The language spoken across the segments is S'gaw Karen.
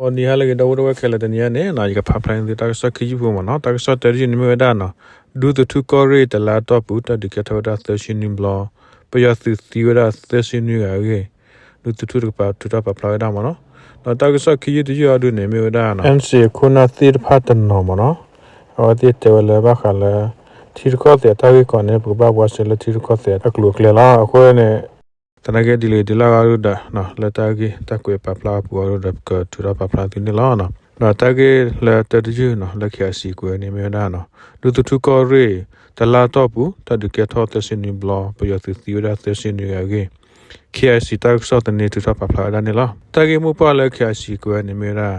ဂီၤနံၤဟါလၢအဂ့ၤ ဒီပုၢ်ဝဲၢ်ခဲလၢာ်, တနံၤအံၤန့ၣ် ယကဖးဖျါန့ၢ်သုတၢ်ကစီၣ်ခံယုၢ်ဖိမ့ၢ်နီၤ. တၢ်ကစီၣ်တၢတယုၢ်န့ၣ်မ့ၢ်ဝဲဒၣ်နီၤ, ဒူသထူၣ်ကီၢ်ရ့ၣ်တလါအတီၢ်ပူၤ တၢ်ဒုးကဲထီၣ်ဝဲဒၣ်သၢဆံနွံဘျီ, ပယီၤသုးသံဝဲဒၣ်သၢဆံနွံဂၤအဂ့ၢ်, ဒူသထူၣ်တကပၤထုးထီၣ်ပာ်ဖျါဝဲဒၣ်မ့ၢ်နီၤ. ဒီးတၢ်ကစီၣ်ခံယုၢ်တယုၢ်အံၤဒုးန့ၣ်မ့ၢ်ဝဲဒၣ် NCA ခိၣ်နၢ်သ့ၣ်တဖၣ်တနီၤမ့ၢ်နီၤ, အဝဲသ့ၣ်တဲဝဲလၢဘၣ်ဃးလၢ ထံရူၢ်ကီၢ်သဲးတၢ်ဂ့ၢ်ကီန့ၣ် ပကဘၣ်ဘှါစၢၤလၢထံရူၢ်ကီၢ်သဲးအကျိၤအကျဲလီၤ. အဃိန့ၣ် သနာ်က့ဒ်လဲၣ်ဒ်လဲၣ်ဂ့ၤဒၣ် လၢတၢ်ဂ့ၢ်တၢ်ကွဲးပာ်ဖျါအပူၤအံၤဒီး ပကထုးထီၣ်ပာ်ဖျါသုန့ၣ်လီၤ. ဒီးတၢ်ဂ့ၢ်လၢတၢတယုၢ်နီၤ လၢ KIC ကွဲးန့ၣ်မ့ၢ်ဝဲဒၣ်နီၤ, ဒူသထူၣ်ကီၢ်ရ့ၣ် တလါအတီၢ်ပူၤ တၢ်ဒုးကဲထီၣ်သၢဆံနွံဘျီ ပယီၤသုးသံဝဲဒၣ်သၢဆံနွံဂၤအဂ့ၢ်, KIC တၢ်ကစီၣ်သန့ထုးထီၣ်ပာ်ဖျါဝဲဒၣ်န့ၣ်လီၤ. တၢ်ဂ့ၢ်မိၢ်ပှၢ်လၢ KIC ကွဲးန့ၣ်မ့ၢ်ဝဲဒၣ်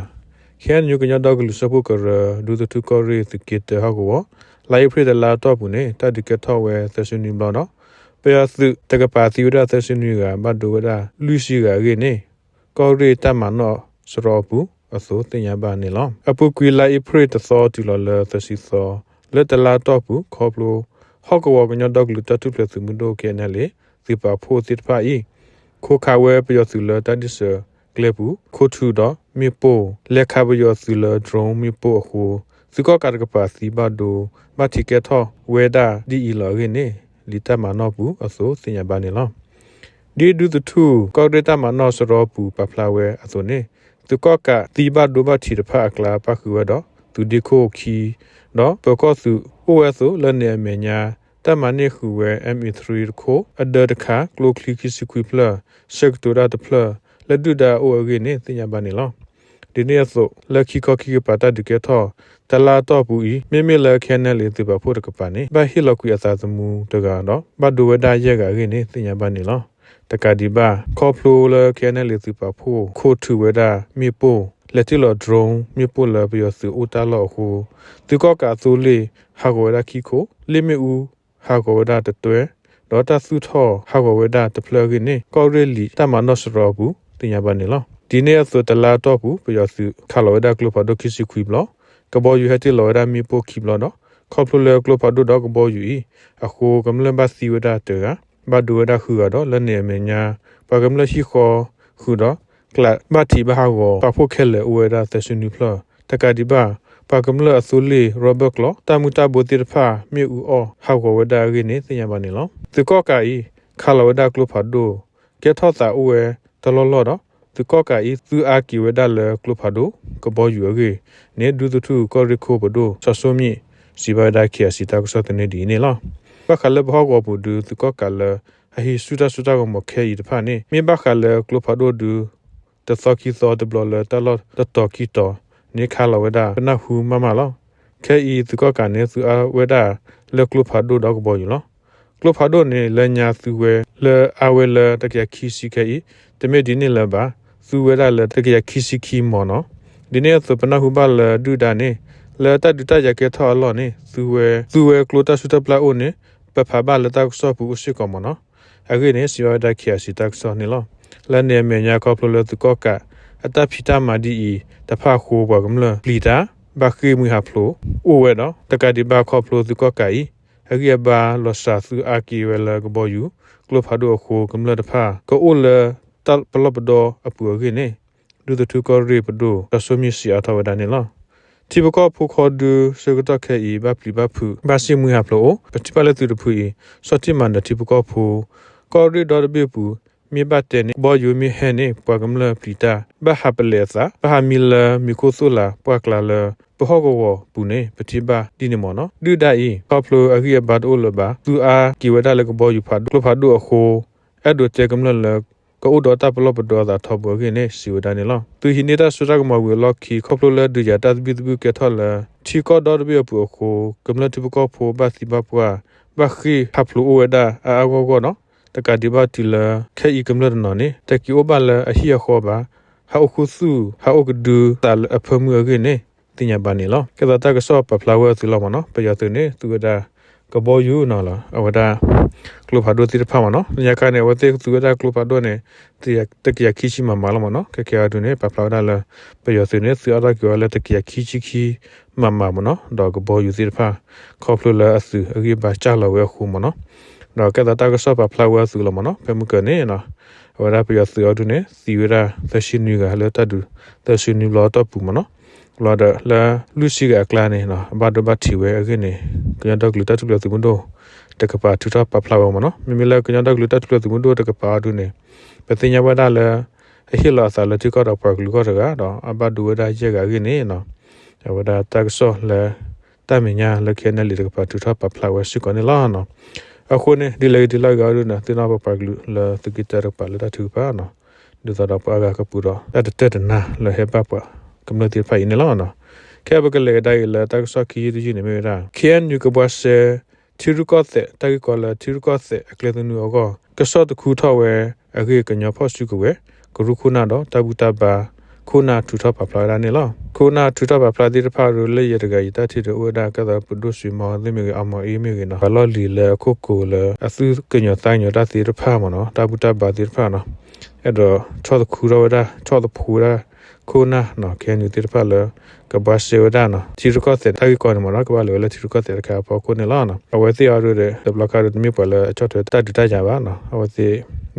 KNU ကညီဒီကလုာ်စၢဖှိၣ်ကရၢ ဒူသထူၣ်ကီၢ်ရ့ၣ်သုးက့တၢဟီၣ်ကဝီၤ လါအ့ဖြ့ၣ်တလါအတီၢ်ပူၤန့ၣ် တၢ်ဒုးကဲထီၣ်ဝဲသၢဆံနွံဘျီဒီး ပယီၤသုးတကပၤသံဝဲဒၣ်သၢဆံနွံဂၤ ဘၣ်ဒိဝဲဒၣ်လွံၢ်ဆံဂၤအဂ့ၢ်န့ၣ် ကီၢ်ရ့ၣ်တၢ်မၤနီၣ်စရီအပူၤအသိးသ့ၣ်ညါဘၣ်န့ၣ်လီၤ. အပူၤကွံာ်လါအ့ဖြ့ၣ်တသီတုၤလီၤလၢသၢဆံသီ လၢတလါအတီၢ်ပူၤ ခီဖျိ ဟီၣ်ကဝီၤကညီဒီကလုာ်တၢ်ထူၣ်ဖျဲးသုးမုၢ်ဒိၣ် KNLA သုးပာ်ဖှိၣ်သ့ၣ်တဖၣ်အံၤ ခိးခးဝဲပယီၤသုးလၢတၢ်ဒ့ၣ်စၢၤကျဲပူၤ ခိးထူးဒီးမ့ၣ်ပိၢ် လဲၤခးပယီၤသုးလၢ drone မ့ၣ်ပိၢ်အဃိ သုးကီၣ်ကးတကပၤသံဘၣ်ဒိ ဘၣ်ထံးကဲထီၣ်ဝဲဒၣ်ဒ်အံၤလီၤအဂ့ၢ်န့ၣ် လံာ်တၢ်မၤနီၣ်ပူၤအသိးသ့ၣ်ညါဘၣ်န့ၣ်လီၤ. ဒ်ဒူသထူၣ်ကီၢ်ရ့ၣ်တၢ်မၤနီၣ်စရီပူၤပာ်ဖျါဝဲအသိးန့ၣ် သုးကီၣ်ကးသံဘၣ်ဒိဘၣ်ထံးတဖၣ်အကျါပၣ်ဃုာ်ဝဲဒီး သုးဒ့ခိၣ်ခံ ဒီးပၢၤကီၢ်သုးအိၣ်ဝဲအသိး လၢန့ၣ်အမဲာ်ညါ တၢ်မၤန့ၢ်ဃုာ်ဝဲ M A three တခိၣ် အဒၢတခါ ကျိချံခံဆံခွံဖျၢၣ် ဆၢကတိၤတၢ်တဖျၢၣ် လၢဒုၣ်ဒါအအိၣ်အဂ့ၢ်န့ၣ်သ့ၣ်ညါဘၣ်န့ၣ်လီၤ. ဒ်န့ၣ်အသိး လၢခံခီခံကပၤတၢ်ဒုးကဲထီၣ် တလါအတီၢ်ပူၤအံၤ မ့မ့ၢ်လၢ KNLA သုးပာ်ဖှိၣ်တကပၤန့ၣ် ဘၣ်ဟ့ၣ်လီၤကွံာ်အသးသမူတဂၤဒီး ဘၣ်ဒိဝဲဒၣ်ယဲၢ်ဂၤအဂ့ၢ်န့ၣ်သ့ၣ်ညါဘၣ်န့ၣ်လီၤ. တကးဒံးဘၣ် ခီဖျိလၢ KNLA သုးပာ်ဖှိၣ် ခိးထူးဝဲဒၣ်မ့ၣ်ပိၢ် လဲၤတ့ၢ်လီၤ drone မ့ၣ်ပိၢ်လၢပယီၤသုးအိၣ်တၢ်လီၢ်အဃိ သုးကီၣ်ကးအသိလ့ၣ်ဟးဂီၤဝဲဒၣ်ခံခိၣ်, လ့ၣ်မ့ၣ်အူဟးဂီၤဝဲဒၣ်တတွဲ ဒီးတၢ်သူၣ်ထီၣ်ဟးဂီၤဝဲဒၣ်တဖျၢၣ်အဂ့ၢ်န့ၣ် ကီၢ်ရ့ၣ်လံာ်တၢ်မၤနီၣ်စရီအပူၤသ့ၣ်ညါဘၣ်န့ၣ်လီၤ. ဒ်န့ၣ်အသိးတလါအတီၢ်ပူၤ ပယီၤသုးခးလီၤဝဲဒၣ်ကျိဖးဒိၣ်ခံဆံခွံဘျီ, ကဘီယူၤဟဲတ့ၢ်လီၤဝဲဒၣ်မ့ၣ်ပိၢ်ခံဘျီဒီး ခီဖျိလၢကျိဖးဒိၣ်ဒီးကဘီယူၤအံၤအဃိ ကမျၢၢ်ဘၣ်သံဝဲဒၣ်တဂၤ, ဘၣ်ဒိဝဲဒၣ်ဃုဂၤဒီး လၢန့ၣ်အမဲာ်ညါ ပှၤကမျၢၢ်ဟံၣ်ဃီဃုာ်ဒီး ကျးဘၣ်ထံးဘၣ်ဟးဂီၤပာ်ဖှိၣ်ခဲလၢာ်အိၣ်ဝဲဒၣ်သၢဆံနွံဖျၢၣ်, တကးဒံးဘၣ် ပှၤကမျၢၢ်အသိလ့ၣ် rubber ကျီ တၢ်မုၢ်တၢ်ဘိသ့ၣ်တဖၣ် မ့ၣ်အူအီၣ်ဟးဂီၤဝဲဒၣ်အဂ့ၢ်န့ၣ်သ့ၣ်ညါဘၣ်န့ၣ်လီၤ. သုးကီၣ်ကးအံၤ ခးလီၤဝဲဒၣ်ကျိဖးဒိၣ် ကဲထီၣ်သးအိၣ်ဝဲတလီၢ်လီၢ်ဒီး သုးကီၣ်ကးအံၤ သုအါက့ၤဝဲဒၣ်လၢကျိဖးဒိၣ် ကဘီယူၤအဂ့ၢ်န့ၣ် ဒူသထူၣ်ကီၢ်ရ့ၣ်ခိၣ်ပဒိၣ် စီၤစိမံၣ် စံးဘၣ်ဝဲဒၣ် KIC တၢ်ကစီၣ်သန့ဒ်အံၤန့ၣ်လီၤ. ဘၣ်ဃးလၢပဟီၣ်ကဝီၤပူၤဒု သုးကီၣ်ကးလၢအဟံးဆူၣ်တၢ်စိတၢ်ကမီၤခဲအံၤတဖၣ်န့ၣ် မ့ၢ်ဘၣ်ဃးလၢကျိဖးဒိၣ်ဒု တသီခံသီတဘျီလၢတၢ်လီၢ်တတီၤခံတီၤန့ၣ် ခးလီၤဝဲဒၣ်ပနၢ်ဟူမးမးလီၤ. ခဲအံၤသုးကီၣ်ကးန့ၣ် သုအါဝဲဒၣ်လၢကျိဖးဒိၣ်ဒီးကဘီယူၤလီၤ. ကျိဖးဒိၣ်န့ၣ် လၢညါသူဝဲလၢအါဝဲလၢတကယၤခံဆံခဲအံၤ တမ့ၢ်ဒ်န့ၣ်လၢၤဘၣ်, သူဝဲဒၣ်လၢတကယၤခံဆံခံမီၤနီၤ. ဒ်န့ၣ်အသိးပနၢ်ဟူဘၣ်လၢဒုၣ်ဒါန့ၣ် လၢတၢ်ဒုးတၢ်ယၤကဲထီၣ်အလီၢ်န့ၣ် သူဝဲကျိတၢ်စုၣ်တၢ်ပျၢ်အိၣ်န့ၣ် ပဖးဘၣ်လၢတၢ်ကစီၣ်ပူၤအိၣ်စ့ၢ်ကီးမီၤနီၤ. အဂ့ၢ်န့ၣ် စံးဘၣ်ဝဲဒၣ် KIC တၢ်ကစီၣ်န့ၣ်လီၤ. လၢန့ၣ်အမဲာ်ညါခီဖျိလၢသုးကီၣ်ကး အတၢ်ဖံးတၢ်မၤဒ်အံၤတဖၣ်အဃိ ပှၤကမျၢၢ်ပျံၤတၢ် ဘၣ်ဃ့ၢ်မှံဟးဖျိးအိၣ်ဝဲဒီး တကးဒံးဘၣ်ခီဖျိသုးကီၣ်ကးအံၤ အဂံၢ်အဘါလီၤစှၤသုအါက့ၤဝဲလၢကဘီယူၤ ကျိဖးဒိၣ်အဃိ ကမျၢၢ်တဖၣ် ကအိၣ်လၢတၢ်ပလီၢ်ပဒီအပူၤအဂ့ၢ်န့ၣ် ဒူသထူၣ်ကီၢ်ရ့ၣ်ပဒိၣ် စီၤစိမံၣ် စံးအါထီၣ်ဝဲဒၣ်န့ၣ်လီၤ. ထံဖိကီၢ်ဖိခီဒုဆၢကတီၢ်ခဲအံၤ ဘၣ်ပျံၤဘၣ်ဖုး ဘၣ်ဃ့ၢ်မှံဟးဖျိးအိၣ်, ပထံၣ်ဘၣ်လၢသုးတဖုအံၤ ဆီၣ်တံၢ်မၤနၢၤထံဖိကီၢ်ဖိ, ကီၢ်ရ့ၣ်ဒီတဘ့ၣ်အပူၤ မ့ၢ်ဘၣ်တဲန့ၣ် ကဘီယူၤမ့ၢ်ဟဲန့ၣ် ပှၤကမျၢၢ်ပျံၤတၢ် ဘၣ်ဟးပလဲးအသး ဘၣ်ဟးမံလၢမံၤခိၣ်သိၣ်လးပှၢ်ကျါလၢ ပဟီၣ်ကဝီၤပူၤန့ၣ် ပထံၣ်ဘၣ်ဒ်န့ၣ်မီၤနီၤ. ဒုၣ်ဒါအံၤ ခီဖျိအဂံၢ်အဘါတအိၣ်လၢၤဘၣ် သူအါက့ၤဝဲဒၣ်လၢကဘီယူၤဖးဒိၣ် ကျိဖးဒိၣ်အဃိ အဲၣ်ဒိးတဲကမျၢၢ်လၢ ကအိၣ်ဒီးတၢ်ပလီၢ်ပဒီအသးထီဘိအဂ့ၢ်န့ၣ် စံးဝဲဒၣ်န့ၣ်လီၤ. သုးဟံးန့ၢ်တၢ်စိတၢ်ကမီၤဝံၤအလီၢ်ခံ ခီဖျိလၢဒုးယၤတၢ်သဘံၣ်သဘုၣ်ကဲထီၣ်လၢ ထံကီၢ်ဒီတဘ့ၣ်အပူၤအဃိ ကမျၢၢ်ထံဖိကီၢ်ဖိဘၣ်သံဘၣ်ပှၢ် ဘၣ်ဃ့ၢ်ဟးဖျိးအိၣ်ဝဲဒၣ်အါအါဂီၢ်ဂီၢ်နီၤ. တကးဒံးဘၣ်တုၤလၢ ခဲအံၤကမျၢၢ်တနီၤန့ၣ် တက့ၤအိၣ်ဘၣ်လၢအဟံၣ်အဃီဘၣ်, ဟးအိၣ်ခူသူၣ် ဟးအိၣ်ကဒုသးလၢအဖၢမုၢ်အဂ့ၢ်န့ၣ် သ့ၣ်ညါဘၣ်န့ၣ်လီၤ. ကဲသိးတၢ်ကစီၣ်ပာ်ဖျါဝဲအသုးလီၤမ့ၢ်နီၤ. ပယီၤသုးန့ၣ် သူဝဲဒၣ် ကဘီယူၤနီၤလီၤ အဝဲဒၣ် ကျိဖးဒိၣ်သ့ၣ်တဖၣ်မ့ၢ်နီၤ. လၢညါခါန့ၣ် အဝဲသ့ၣ်သူဝဲဒၣ်ကျိဖးဒိၣ်န့ၣ် တကယၤခံဆံမးမးလီၤမ့ၢ်နီၤ. ခဲကဲအံၤဒုးန့ၣ် ပာ်ဖျါဝဲဒၣ်လၢ ပယီၤသုးန့ၣ် သူအါထီၣ်က့ၤဝဲလၢတကယၤခံဆံခံမးမးမ့ၢ်နီၤ. ဒီးကဘီယူၤသ့ၣ်တဖၣ် ခီဖျိလၢအသုးအဂံၢ်အဘါစၢ်လီၤဝဲအဃိမ့ၢ်နီၤ. ဒီးကဲသိးတၢ်ကစီၣ်ပာ်ဖျါဝဲအသုးလီၤမ့ၢ်နီၤ. ဖဲမုၢ်ကၢၤန့ၣ်နီၤ အဝဲဒၣ်ပယီၤသုးအီၤဒုန့ၣ် သံဝဲဒၣ်သၢဆံနွံဂၤလၢတၢ်ဒုး သၢဆံနွံဘျီအတီၢ်ပူၤမ့ၢ်နီၤ. လီၤဒီးလၢလွံၢ်ဆံဂၤအကျါန့ၣ် အဘၣ်ဒိဘၣ်ထံးဝဲအဂ့ၢ်န့ၣ် ကညီဒီကလုာ်တၢ်ထူၣ်ဖျဲးသုးမုၢ်ဒိၣ်တကပၤထုးထီၣ်ပာ်ဖျါဝဲမ့ၢ်နီၤ. မ့မ့ၢ်လၢကညီဒီကလုာ်တၢ်ထူၣ်ဖျဲးသုးမုၢ်ဒိၣ်တကပၤအီၤဒုန့ၣ် ပသ့ၣ်ညါဝဲဒၣ်လၢ အဟ့ၣ်လီၤအသးလၢထံကီၢ်ဒီးပှၤကလုာ်အဂီၢ်တဂၤဒီး အဘၣ်ဒိဝဲဒၣ်ယဲၢ်ဂၤအဂ့ၢ်န့ၣ် အဝဲဒၣ်တၢ်ကစီၣ်လၢ တၢ်မဲာ်ညါလၢ ခ့ၣ်အဲၣ်ယူၣ် တကပၤထုးထီၣ်ပာ်ဖျါဝဲစ့ၢ်ကီးန့ၣ်လီၤ. အဃိန့ၣ် ဒ်လဲၣ်ဂ့ၤဒ်လဲၣ်ဂ့ၤအီၤဒုန့ၣ် သ့ၣ်နီၣ်ပပှၤကလုာ်လၢသုးက့တၢတကပၤလၢတၢ်ထုကဖၣ်နီၤ ဒ်သိးဒီးပှၤအါဂၤကပူၤဒီး တၢ်တတၢၢ်တနါလၢဟဲဘၣ်ပှၤကမျၢၢ်သ့ၣ်တဖၣ်အံၤန့ၣ်လီၤ. ခဲအံၤပကလဲၤကဒါအံၤလၢတၢ်ကစီၣ်ခံယုၢ်တယုၢ်န့ၣ်မ့ၢ်ဝဲဒၣ် ခ့ၣ်အဲၣ်ယူၣ် ကဘှါစဲ ထံရူၢ်ကီၢ်သဲးတၢ်ဂ့ၢ်ကီလၢထံရူၢ်ကီၢ်သဲးအကျဲသနူအဂီၢ် ကဆီၣ်သခူထီၣ်ဝဲအဂ့ၢ် ကညီဖီၣ်စုကဝဲၤ ကရူၢ်ခိၣ်နၢ်ဒီးတၢ်ဘူၣ်တၢ်ဘါ ခိၣ်နၢ်ထုးထီၣ်ပာ်ဖျါဝဲဒၣ်န့ၣ်လီၤ. ခိၣ်နၢ်ထုးထီၣ်ပာ်ဖျါသ့ၣ်တဖၣ်ဒီး လၢယဲတဂၤယတၢ်ထံၣ်ဒီးအိၣ်ဝဲဒၣ်ကဲသိးပဒိၣ်စွ့မီၤသ့ၣ်မ့ၢ်ဂ့ၤ အမီၤအ့မ့ၢ်ဂ့ၤနီၤ ပှၤလီၢ်လံၤလၢအခိၣ်ကိၤလၢအသူၣ်ကညီၤသးကညီၤတၢ်သ့ၣ်တဖၣ်မ့ၢ်နီၤ တၢ်ဘူၣ်တၢ်ဘါသ့ၣ်တဖၣ်နီၤ အဲၣ်ဒိးဆီၣ်သခူထီၣ်ဝဲဒၣ် ဆီၣ်သဖှိဝဲဒၣ် ခိၣ်နၢ်နီၤ ခ့ၣ်အဲၣ်ယူၣ် သ့ၣ်တဖၣ်လၢ ကဘှါစဲဝဲဒၣ်နီၤ ထံရူၢ်ကီၢ်သဲးတၢ်ဂ့ၢ်ကီန့ၣ်မ့ၢ်နီၤ ကဘၣ်လဲၤဝဲလၢထံရူၢ်ကီၢ်သဲးတခါအဖီခိၣ်န့ၣ်လီၤ. အဝဲသ့ၣ်အီၤဒုဒီး တဘျီခါဒီးတမ့ၢ်ပှၤလၢအဆီၣ်ထွဲတၢ်ဒုးတၢ်ယၤဘၣ်နီၤ အဝဲသ့ၣ်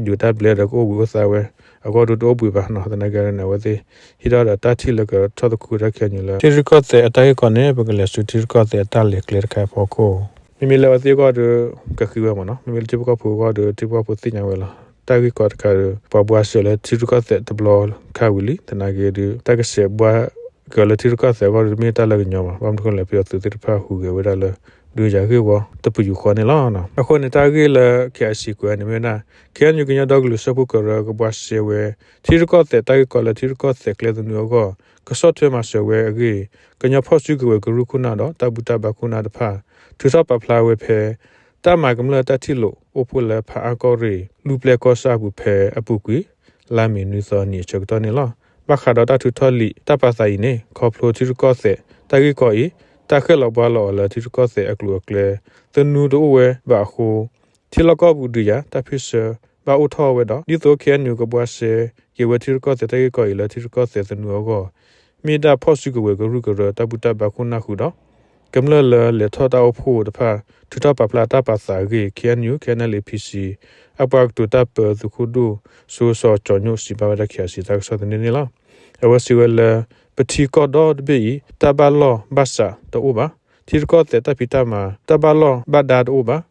ဒုးတၢ်ဘျဲဒီးကအိၣ်ဘှံးအိၣ်သါဝဲ အဂီၢ်ဒုတအိၣ်ဘှံးဘၣ်နီၤ သနာ်က့န့ၣ် အဝဲသ့ၣ် ဟံးထီၣ်ဒီးတၢ်ထံၣ်လၢကဆီၣ်သခူဝဲဒၣ်ခ့ၣ်အဲၣ်ယူၣ်လၢ ထံရူၢ်ကီၢ်သဲးအတၢ်ဂ့ၢ်ကီန့ၣ် ပကလဲၤဆူထံရူၢ်ကီၢ်သဲးအတၢ်လဲၤကျဲတခါအဖီခိၣ် မ့မ့ၢ်လၢအဝဲသ့ၣ်အဂီၢ်ဒီး ကဃ့ဝဲမ့ၢ်နီၤ မ့မ့ၢ်လၢထံဖိကီၢ်ဖိအဂီၢ်ဒီး ထံဖိကီၢ်ဖိသ့ၣ်ညါဝဲလီၤ. တၢ်ဂ့ၢ်ကီတခါဒီး ပှၤဘှါစဲလၢထံရူၢ်ကီၢ်သဲးတဘျီခါဝံၤလံ သနာ်က့ဒီး တၢ်ကစဲးဘှါက့ၤအီၤလၢထံရူၢ်ကီၢ်သဲးအဂီၢ်ဒီး တမ့ၢ်တၢ်လၢကညီဘၣ် ဘၣ်မနုၤဃိလဲၣ် ပယီၤသုးသ့ၣ်တဖၣ်ဟူးဂဲၤဝဲဒၣ်လၢ ဒုးယၤဂ့ၢ်ဝီတပယူာ်ဃီန့ၣ်လီၤ. အဃိန့ၣ် တၢ်ဂ့ၢ်လၢ ခ့ၣ်အဲၣ်ယူၣ် ကွဲးန့ၣ်မ့ၢ်ဝဲဒၣ် ခ့ၣ်အဲၣ်ယူၣ် ကညီဒီကလုာ်စၢဖှိၣ်ကရၢကဘှါစဲဝဲ ထံရူၢ်ကီၢ်သဲးတၢ်ဂ့ၢ်ကီလၢထံရူၢ်ကီၢ်သဲးကျဲသနူအဂီၢ် ကဆီၣ်ထွဲမၤစၢၤဝဲအဂ့ၢ် ကညီဖီၣ်စုကဝဲၤကရူၢ်ခိၣ်နၢ်ဒီးတၢ်ဘူၣ်တၢ်ဘါခိၣ်နၢ်တဖၣ် ထုးထီၣ်ပာ်ဖျါဝဲဖဲ တၢ်မၤကမျၢၢ်တၢ်ထံၣ်လိာ်အိၣ်ဖှိၣ်လၢဖးအါကီၢ်ရ့ၣ် လူၢ်ပျဲၢ်ကီၢ်ဆၣ်အပူၤဖဲအပူၤကွံာ် လါမ့ၤနွံသီနံၤအဆၢကတီၢ်န့ၣ်လီၤ. ဘၣ်ဃးဒီးတၢ်ထုးထီၣ်လံာ်တၢ်ပာ်သးအံၤန့ၣ် ခီဖျိထံရူၢ်ကီၢ်သဲးတၢ်ဂ့ၢ်ကီအံၤ တၢ်ဃဲၣ်လီၤဘှါလီၤအီၤလၢထံရူၢ်ကီၢ်သဲးအကျိၤအကျဲ သနူတအိၣ်ဝဲဘၣ်အဃိ ထံလီၢ်ကီၢ်ပူၤဒုးယၤတၢ်ဖ့ၣ်ဆၢဘၣ်အိၣ်ထီၣ်ဝဲဒီး ဒ်သိး ခ့ၣ်အဲၣ်ယူၣ် ကဘှါစဲက့ၤဝဲထံရူၢ်ကီၢ်သဲးတၢ်ဂ့ၢ်ကီအံၤလၢထံရူၢ်ကီၢ်သဲးသနူအဂီၢ် မ့ၢ်ဒၣ်ဖီၣ်စုကဝဲၤကရူၢ်ကရၢတၢ်ဘူၣ်တၢ်ဘါခိၣ်နၢ်ဃုာ်ဒီး ကမျၢၢ်လၢလဲၤထီၣ်တၢ်အိၣ်ဖှိၣ်တဖၣ် ထုးထီၣ်ပာ်ဖျါတၢ်ပာ်သးအဂ့ၢ် ခ့ၣ်အဲၣ်ယူၣ် ခ့ၣ်အဲၣ်ယူၣ် ဖံၣ်စံ အပှၤကတိၤတၢ်ပၢသုးခိၣ်ဒိၣ် စိစီၤကၠီၤညိၣ် စံးဘၣ်ဝဲဒၣ် ခ့ၣ်အဲၣ်ယူၣ် တၢ်ကစီၣ်သန့န့ၣ်လီၤ. အဝဲစံးဝဲလၢ ပထံကီၢ်ဒီတဘ့ၣ်အံၤ တၢ်ဘၣ်လီၢ်ဘၣ်စးတအိၣ်ဘၣ်. ထံရူၢ်ကီၢ်သဲးတၢ်ဖံးတၢ်မၤ တၢ်ဘၣ်လီၢ်ဘၣ်ဒါတအိၣ်ဘၣ်.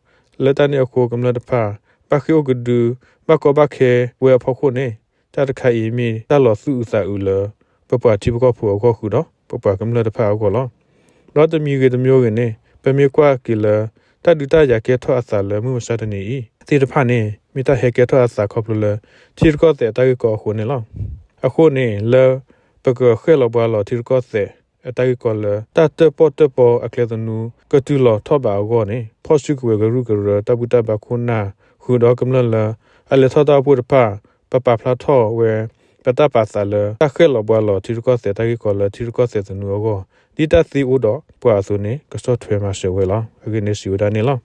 လၢတၢ်န့ၣ်အဃိ ကမျၢၢ်တဖၣ် ဘၣ်ဃ့ၢ်အိၣ်ကဒု ဘၣ်ကီဘၣ်ခဲဝဲအဖီခိၣ်န့ၣ် တၢ်တခါအံၤမ့ၢ်တၢ်လီၤသူၣ်အုးသးအုးလၢ ပပှၤထံဖိကီၢ်ဖိအဂီၢ်ဃုာ်ဒီး ပပှၤကမျၢၢ်တဖၣ်အဂီၢ်လီၤ. ဒီးတမံၤဂ့ၤတမံၤဂ့ၤန့ၣ် ပမ့ၢ်ကွၢ်က့ၤလၢ တၢ်ဒုးတၢ်ယၤကဲထီၣ်အသးလၢမုၢ်မဆါတနံၤအံၤသ့ၣ်တဖၣ်န့ၣ် မ့ၢ်တၢ်ဟဲကဲထီၣ်အသးခီဖျိလၢ ထံရူၢ်ကီၢ်သဲးအတၢ်ဂ့ၢ်ကီအဃိန့ၣ်လီၤ. အဃိန့ၣ် လၢပကဃဲၣ်လီၤဘှါလီၤထံရူၢ်ကီၢ်သဲးအတၢ်ဂ့ၢ်ကီလၢ တၢ်တၢၣ်ပီၣ်တၢၣ်ပီအကျဲသနူ ကတုၤလီၤထီၣ်ဘးအဂီၢ်န့ၣ် ဖီၣ်စုကဝဲၤကရူၢ်ကရၢတၢ်ဘူၣ်တၢ်ဘါခိၣ်နၢ် ဃုာ်ဒီးကမျၢၢ်လၢ အလဲၤထီၣ်တၢ်အိၣ်ဖှိၣ်တဖၣ် ပပာ်ဖျါထီၣ်ဝဲ ပတၢ်ပာ်သးလၢ တၢ်ဃဲၣ်လီၤဘှါလီၤထံရူၢ်ကီၢ်သဲးတၢ်ဂ့ၢ်ကီလၢထံရူၢ်ကီၢ်သဲးသနူအဂီၢ် ဒ်တၢ်သ့အိၣ်ဒီးပှၤအသိးန့ၣ် ကဆီၣ်ထွဲမၤစၢၤဝဲလီၤ. အဂ့ၢ်န့ၣ်စံးဝဲဒၣ်န့ၣ်လီၤ.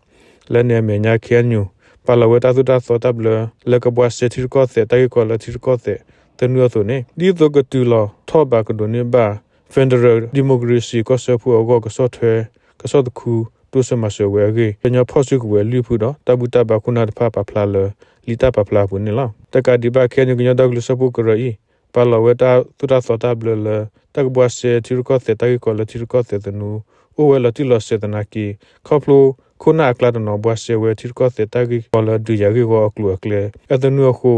လၢန့ၣ်အမဲာ်ညါ ခ့ၣ်အဲၣ်ယူၣ် ပာ်လီၤဝဲတၢ်သိၣ်တၢ်သီတၢ်ဘျၢ လၢကဘှါစဲထံရူၢ်ကီၢ်သဲးတၢ်ဂ့ၢ်ကီလၢထံရူၢ်ကီၢ်သဲးသနူအသိးန့ၣ် ဒ်သိးကတုၤလီၤထီၣ်ဘးကဒိးန့ၢ်ဘၣ် Federal Democracy ကီၢ်စၢဖှိၣ်အဂီၢ် ကဆီၣ်ထွဲ ကဆီၣ်သခူတိစၢၤမၤစၢၤဝဲအဂ့ၢ် ကညီဖီၣ်စုကဝဲၤလုၢ်ဖုဒီး တၢ်ဘူၣ်တၢ်ဘါခိၣ်နၢ်တဖၣ်ပာ်ဖျါလၢ လံာ်တၢ်ပာ်ဖျါအပူၤန့ၣ်လီၤ. တကးဒံးဘၣ် ခ့ၣ်အဲၣ်ယူၣ် ကညီဒီကလုာ်စၢဖှိၣ်ကရၢအံၤ ပာ်လီၤဝဲတၢ်သိၣ်တၢ်သီတၢ်ဘျၢလၢ တၢ်ကဘှါစဲထံရူၢ်ကီၢ်သဲးတၢ်ဂ့ၢ်ကီလၢထံရူၢ်ကီၢ်သဲးသနူ အိၣ်ဝဲလီၤတံၢ်လီၤဆဲးသနာ်က့ ခီဖျိခိၣ်နၢ်အကျါတနီၤ ဘှါစဲဝဲထံရူၢ်ကီၢ်သဲးတၢ်ဂ့ၢ်ကီလၢဒုးယၤဂ့ၢ်ဝီအကျိၤအကျဲ အသနူအဃိ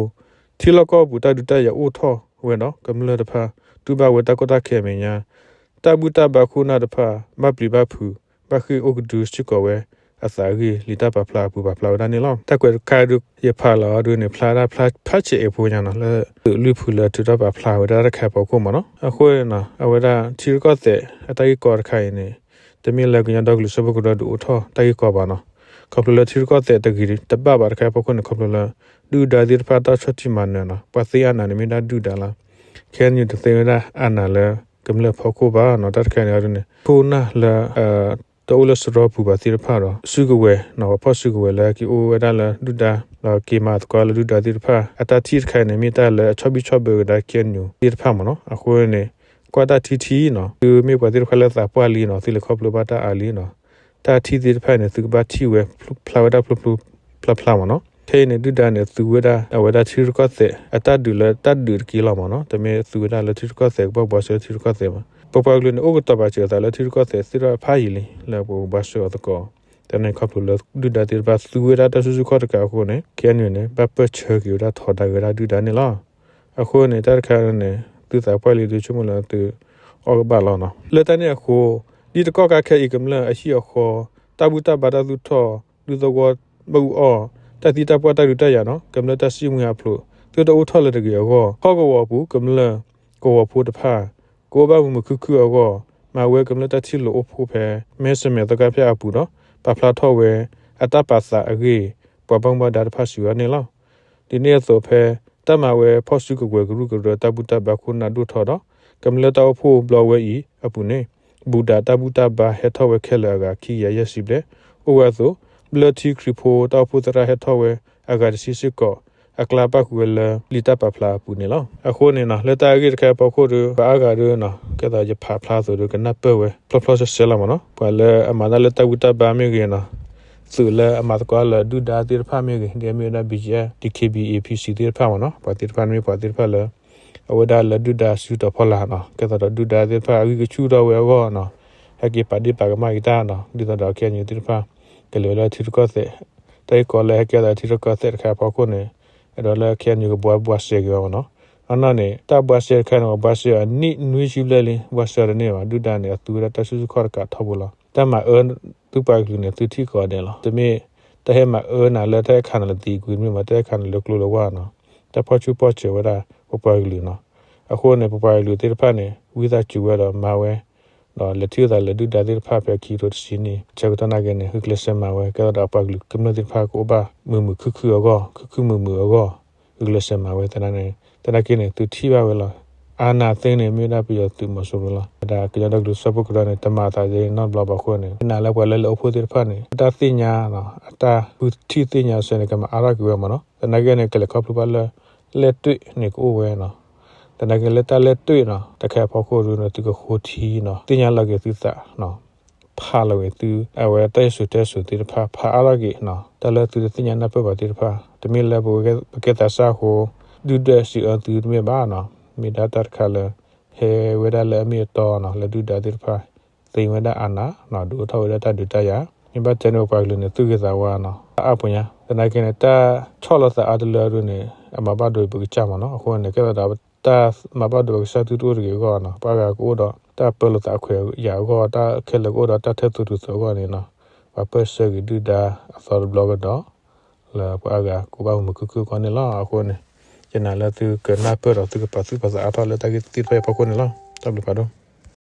ထံလီၢ်ကီၢ်ပူၤတၢ်ဒုးတၢ်ယၤအိၣ်ထီၣ်ဝဲဒီး ကမျၢၢ်တဖၣ် တူၢ်ဘၣ်ဝဲတၢ်ကီတၢ်ခဲအမဲာ်ညါ တၢ်ဘူၣ်တၢ်ဘါခိၣ်နၢ်တဖၣ် ဘၣ်ပျံၤဘၣ်ဖုး ဘၣ်ဃ့ၢ်အိၣ်ကဒုစ့ၢ်ကီးဝဲအသးအဂ့ၢ် လံာ်တၢ်ပာ်ဖျါအပူၤပာ်ဖျါဝဲဒၣ်န့ၣ်လီၤ. တၢ်ကွဲးတခါဒုး ယဖးလီၤအီၤဒုးန့ၣ် ဖျါဒၣ်ဖျါဆဲးအဲၣ်ဖိညါနီၤ လၢသုးလုၢ်ဖုလၢထုးထီၣ်ပာ်ဖျါဝဲဒၣ်တၢ်တခါအဖီခိၣ်မ့ၢ်နီၤ အဃိန့ၣ်နီၤ အဝဲဒၣ်ထံရူၢ်ကီၢ်သဲးအတၢ်ဂ့ၢ်ကီတခါအံၤန့ၣ် တမ့ၢ်လၢကညီဒီကလုာ်စၢဖှိၣ်ကရၢဒုးအိၣ်ထီၣ်တၢ်ဂ့ၢ်ကီဘၣ်နီၤ ခီဖျိလၢထံရူၢ်ကီၢ်သဲးတဂ့ၤတဘၣ်ဘၣ်တခါအဖီခိၣ်န့ၣ် ခီဖျိလၢ ဒုၣ်ဒါသ့ၣ်တဖၣ်တၢ်ဆီၣ်တံၢ်မၤနၢၤနီၤ ပှၤသ့အါနၢ်န့ၣ်မ့ၢ်ဒၣ်ဒုၣ်ဒါလီၤ ခ့ၣ်အဲၣ်ယူၣ် တသ့ဝဲဒၣ်အါနၢ်လၢကမျၢၢ်ဖီခိၣ်ဘၣ်နီၤ တၢ်တခါန့ၣ်အီၤဒုးန့ၣ် ခိၣ်နၢ်လၢ တအိၣ်လၢစရီပူၤဘၣ်သ့ၣ်တဖၣ်ဒီး စုကဝဲၤနီၤ ပှၤဖီၣ်စုကဝဲၤလၢက့ၤအိၣ်ဝဲဒၣ်လၢဒုၣ်ဒါ ဒီးက့ၤမၤသကိးလၢဒုၣ်ဒါသ့ၣ်တဖၣ် အတၢ်ထံၣ်တခါအံၤန့ၣ် မ့ၢ်တၢ်လၢအဆီၣ်ဘံၣ်ဆီၣ်ဘၢကဒါ ခ့ၣ်အဲၣ်ယူၣ် သ့ၣ်တဖၣ်မ့ၢ်နီၤ အဃိန့ၣ် ကွၢ်တၢ်ထံထံနီၤ သုမ့ၢ်ပှၤသ့ၣ်တဖၣ်လၢသးပှၢ်လံနီၤ သုလဲၤခီဖျိဘၣ်တၢ်အါလံနီၤ တၢ်ထံၣ်သ့ၣ်တဖၣ်န့ၣ် သုကဘၣ်ထံၣ်ဝဲ ဖျါဝဲဒၣ်ဖျိဖျိဖျါဖျါမ့ၢ်နီၤ ခဲအံၤန့ၣ် ဒုၣ်ဒါန့ၣ် သူဝဲဒၣ်အဝဲဒၣ်ထံရူၢ်ကီၢ်သဲး အတၢ်ဒုးလၢတၢ်ဒုးတက့ၢ်လီၤမ့ၢ်နီၤ. တမ့ၢ်သူဝဲဒၣ်လၢထံရူၢ်ကီၢ်သဲး ကဘၣ်ဘှါစဲထံရူၢ်ကီၢ်သဲးဘၣ်. ပပှၤကလုာ်န့ၣ် အိၣ်ကတီၤပာ်စၢၤအသးလၢထံရူၢ်ကီၢ်သဲးသ့ၣ်တဖၣ်အဖးယံာ်လံ လၢပကဘှါစဲအီၤသကိး. တၢ်န့ၣ်ခီဖျိလၢဒုၣ်ဒါသ့ၣ်တဖၣ်သူဝဲဒၣ်တၢ်စုဆူၣ်ခီၣ်တကးအဃိန့ၣ် ခဲအံၤန့ၣ် ဘၣ်ပၢၢ်ဆၢက့ၤဝဲဒၣ်ထီဒါက့ၤဝဲဒၣ်ဒုၣ်ဒါန့ၣ်လီၤ. အဃိန့ၣ် တၢ်တခါန့ၣ် သုသးပှၢ်လံ သုဆိကမိၣ်လၢသုအီၣ်ကဘၣ်လီၤနီၤ. လၢတၢ်န့ၣ်အဃိ ဒ်တကီၢ်ခါခဲအံၤ ကမျၢၢ်အဟံၣ်အဃီ တၢ်ဘူၣ်တၢ်ဘါတၢ်သူၣ်ထီၣ် ဒူသဝီဘၣ်အူအီၣ် တၢ်သံတၢ်ပှၢ်တၢ်ဒုးတၢ်ယၤနီၤ ကမျၢၢ်တၢ်စံၣ်မှံဟးဖျိး သုတအိၣ်ထီၣ်လၢၤတဂ့ၤအဂီၢ် ဟီၣ်ကဝီၤအပူၤ ကမျၢၢ်ကဝီၤဖိတဖၣ် ကအိၣ်ဘၣ်မုာ်မုာ်ခုၣ်ခုၣ်အဂီၢ် မၤဝဲကမျၢၢ်တၢ်ထံၣ်လိာ်အိၣ်ဖှိၣ်ဖဲ မဲစမဲးသီခါဖၠၣ်အပူၤဒီး ပာ်ဖျါထီၣ်ဝဲ အတၢ်ပာ်သးအဂ့ၢ် ပှၤဘၣ်မူဘၣ်ဒါတဖၣ်စံးဝဲန့ၣ်လီၤ. ဒ်န့ၣ်အသိးဖဲ တၢ်မၤဝဲဖီၣ်စုကဝဲၤကရူၢ်ကရၢ တၢ်ဘူၣ်တၢ်ဘါခိၣ်နၢ်ဒိၣ်ထီၣ်ဒီး ကမျၢၢ်တၢ်အိၣ်ဖှိၣ်ဘျီဝဲအံၤအပူၤန့ၣ် ဘူၣ်ဒးတၢ်ဘူၣ်တၢ်ဘါဟဲထီၣ်ဝဲခဲလၢာ်အဂၤခံကယၤယဲၢ်ဆံဘျဲၣ် အိၣ်ဝဲအသိး ဘျၢထံခရံာ်ဖိတၢ်အိၣ်ဖှိၣ်သရၣ်ဟဲထီၣ်ဝဲအဂၤတဆံစ့ၢ်ကီး အကျါပၣ်ဃုာ်ဝဲလၢ လံာ်တၢ်ပာ်ဖျါအပူၤန့ၣ်လီၤ. အဃိန့ၣ်နီၤ လၢတၢ်အဂ့ၢ်တခါအဖီခိၣ်ဒီး ပှၤအါဂၤဒီးနီၤ ကဲသိးယဖးဖျါအသိးဒီး ကနၢ်ပၢၢ်ဝဲဖျီဖျီဆဲးဆဲးလီၤမ့ၢ်နီၤ. ပှၤလၢအမၤတၢ်လၢတၢ်ဘူၣ်တၢ်ဘါမ့ၢ်ဂ့ၤနီၤ သုးလၢအမၤသကိးလၢဒုၣ်ဒါသ့ၣ်တဖၣ်မ့ၢ်ဂ့ၤ ဒ်အမ့ၢ်ဝဲဒၣ် ဘီကၠဲ ဒ် ခ့ဘံၣ်အ့ၣ် ဖံစံသ့ၣ်တဖၣ်မ့ၢ်နီၤ ပှၤသ့ၣ်တဖၣ်န့ၣ်မ့ၢ်ပှၤသ့ၣ်တဖၣ်လၢ အဝဲဒၣ်လၢဒုၣ်ဒါစုတီၤဖီလာ်နီၤ ကဲသိးဒီးဒုၣ်ဒါသ့ၣ်တဖၣ်အဂံၢ်ကဆူၣ်ထီၣ်ဝဲအဂီၢ်နီၤ ဟဲက့ၤပာ်ဒ့ၣ်ပာ်ကမၣ်က့ၤတၢ်နီၤ ဒ်သိးဒီး ခဲအံၤ သ့ၣ်တဖၣ် ကလဲၤဝဲလၢထံရူၢ်ကီၢ်သဲး တၢ်ဂ့ၢ်ကီလၢဟဲကဲသးထံရူၢ်ကီၢ်သဲးတခါအဖီခိၣ်န့ၣ် အဲၣ်ဒိးလၢ ခဲအံၤ ကဘှါဘှါစဲက့ၤဝဲမ့ၢ်နီၤ. အနီၢ်န့ၣ် တၢ်ဘှါစဲတခါန့ၣ် ပှၤဘှါစဲအီၤနံၣ်နွံဆံဘျဲၣ်လံ ဘှါစဲအီၤတန့ၢ်ဘၣ် ဒုၣ်ဒါန့ၣ် အသူဝဲဒၣ်တၢ်စုဆူၣ်ခီၣ်တကးထီဘိလီၤ. တၢ်မၤအၢသုပှၤကလုာ်န့ၣ် သုထံၣ်ကိးဂၤဒဲးလီၤ. တမ့ၢ်တၢ်ဟဲမၤအၢနၤလၢတၢ်ဟဲခးနၤလၢသံကွံာ်တမ့ၢ်ဘၣ် တၢ်ဟဲခးနၤလၢကျိလၢဝါနီၤ တၢ်ဖီၣ်ဆူၣ်ဖီၣ်စၢၤဝဲဒၣ်ပပှၤကလုာ်နီၤ. အဃိန့ၣ် ပပှၤကလုာ်သ့ၣ်တဖၣ်န့ၣ် ဝံသးစူၤဝဲဒီးမၤဝဲ ဒီးလဲၤထံၣ်လိာ်သးလၢဒုၣ်ဒါသ့ၣ်တဖၣ်ဖဲခံကထိတဆံန့ၣ် ဆၢကတီၢ်နာ်က့န့ၣ် ဂုာ်ကျဲးစၢးမၤဝဲ ကဲသိးဒီးပှၤကလုာ်ကမျၢၢ်သ့ၣ်တဖၣ်ကအိၣ်ဘၣ်မုာ်မုာ်ခုၣ်ခုၣ်အဂီၢ် ခုၣ်ခုၣ်မုာ်မုာ်အဂီၢ် ဂုာ်ကျဲးစၢးမၤဝဲသနာ်န့ၣ် သနာ်က့န့ၣ် သုထံၣ်ဘၣ်ဝဲလီၤ. အာဏာသိမ်းန့ၣ် မ့ၢ်ဝဲဒၣ်ပယီၤသုးမီၤစိရိၤလီၤ. ဝဲဒၣ်ကညီဒီကလုာ်စၢဖှိၣ်ကရၢန့ၣ် တမၤအသးဒ်န့ၣ်နီတဘျီဘၣ်အဃိန့ၣ် နာ်လၢပှၤလၢလဲၤအိၣ်ဖှိၣ်သ့ၣ်တဖၣ်န့ၣ် အတၢ်သ့ၣ်ညါနီၤ အတၢ်ဃုထံၣ်သ့ၣ်ညါစ့ၢ်န့ၣ် ကမၤအါထီၣ်က့ၤဝဲမ့ၢ်နီၤ. သနာ်က့န့ၣ် ကလဲၤခီဖျိဘၣ်လၢ လဲၣ်တွ့ၣ်န့ၣ်ကအိၣ်ဝဲနီၤ. သနာ်က့လၢတၢ်လဲၣ်တွ့ၣ်နီၤ တၢ်ခဲအဖီခိၣ်ဒုးနီၤ သုကဃိထံနီၤ သ့ၣ်ညါလီၤက့ၤသုသးနီၤ ဖးလီၤက့ၤသု အဝဲတၢ်ယဆိးတၢ်ယဆိးသ့ၣ်တဖၣ် ဖးအါထီၣ်က့ၤနီၤ တၢ်လၢသုတသ့ၣ်ညါနၢ်ပၢၢ်ဘၣ်သ့ၣ်တဖၣ် တမ့ၢ်လၢပကဲသးစၢ်အဃိ ဒုၣ်ဒွဲၣ်စံးအၢသုတမ့ၢ်ဘၣ်နီၤ မ့ၢ်ဒၣ်တၢ်တခါလၢ ဟဲဝဲဒၣ်လၢအမ့ၢ်အတီနီၤ လၢဒုၣ်ဒါသ့ၣ်တဖၣ် သ့ဝဲဒၣ်အနးနီၤ ဒုးအိၣ်ထီၣ်ဝဲဒၣ်တၢ်ဒုးတၢ်ယၤ မ့ၢ်ဘၣ်တဲန့ၣ် ပပှၤကလုာ်န့ၣ် သူၣ်ဂ့ၤသးဝါနီၤ တၢ်အါပူၤညါ သနာ်က့န့ၣ် တၢ်ဆီၣ်လီၤသးအါတလၢဒုးန့ၣ် အမၤဘၣ်ဒိပကစၢ်မ့ၢ်နီၤ အဃိန့ၣ် ကဲသးဒီး တၢ်မၤဘၣ်ဒိပကစၢ်သုတအိၣ်တဂ့ၤအဂီၢ်နီၤ ပှၤအါဂၤကအိၣ်ဒီးတၢ်ပၢလီၤသးအခွဲးယာ်အဂီၢ် တၢ်ခဲလၢာ်ကအိၣ်ဒီးတၢ်ထဲသိးတုၤသိးအဂီၢ်န့ၣ်နီၤ ပှၤပၢၢ်ဆၢက့ၤဒုၣ်ဒါအသီတဘျီကဒီး လၢပှၤအါဂၤကဘၣ်မုာ်မုာ်ခုၣ်ခုၣ်အဂီၢ်န့ၣ်လီၤ. အဃိန့ၣ် ယနာ်လၢသုကနၢ်ပၢၢ်ဒီးသုကပာ်သူၣ်ပာ်သးအါထီၣ်လၢတၢ်ဂ့ၢ်သ့ၣ်တဖၣ်အံၤအဖီခိၣ်န့ၣ်လီၤ. တၢ်ဘျုးဖးဒိၣ်.